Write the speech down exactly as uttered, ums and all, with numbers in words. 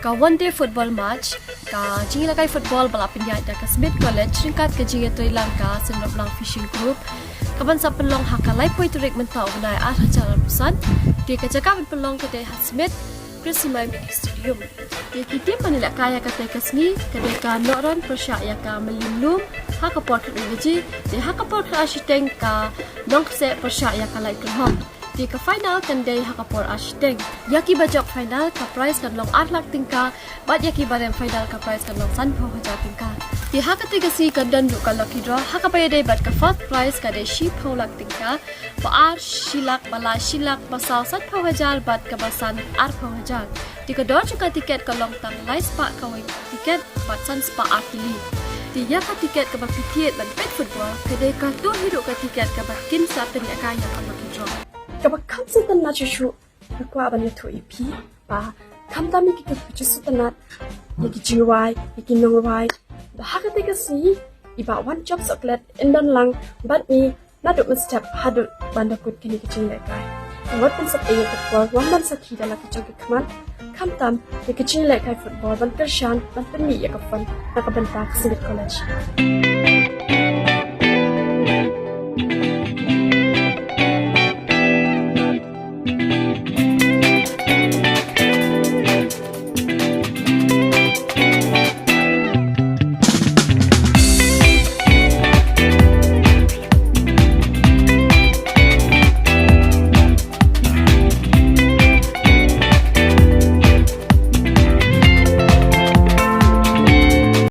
Ka one day football match, ka jingïalehkai football ba la pynïaid da ka Smith College ryngkat ka jingïatreilang ka Sendrop Lang Fishing Group, ka ban sa pynlong ha ka laiphew tarik mynta u bnai ar hajar arphew san. Te ka jaka ban pynlong ka dei ha Smith Chrissy Mei Mini Stadium. Te ki team ban ïalehkai ïa kata ka sngi ka dei ka Nohron pyrshah ïa ka Mylliem Lum ha ka por khatar baje. Te ha ka por khatar shiteng ka Nongkhyrseh pyrshah ïa ka Laitkyrhong. Te ka final kan dei ha ka por ar shiteng. Ïa kiba jop final ka prize kan long ar lak tyngka, bad ïa kiba rem final ka prize kan long sanphew hajar tyngka. Te ha kata ka sngi kan don ruh ka lucky draw ha kaba ïadei bad ka first prize ka dei shiphew lak tyngka, ba ar shi lak, ba lai shi lak, ba saw sanphew hajar bad kaba san arphew hajar. Te ka dor jong ka tiket ka long tang lai spah kawei ka tiket bad san spah ar tylli. Te ïa ka tiket kaba phi thied ban peit football ka dei katto hi ruh ka tiket kaba kin sa pynïaid ïa ka lucky draw. Kaba kham sngewtynnat shuh shuh, nga kwah ban ïathuh ïa phi ba khamtam ïa kito kiba sngewtynnat ïa ki jingrwai, ïa ki nongrwai, ba ha kata ka sngi i Bah Wanjop Sohkhlet in don lang bad ngi naduh mynstep haduh ban da kut kine ki jingïalehkai. Ngut ban sep ïa ka por wan ban sakhi da la ki jong ki khmat, khamtam ïa ki jingïalehkai football ban kyrshan ban pynmih ïa ka fund na ka bynta ka Smith College.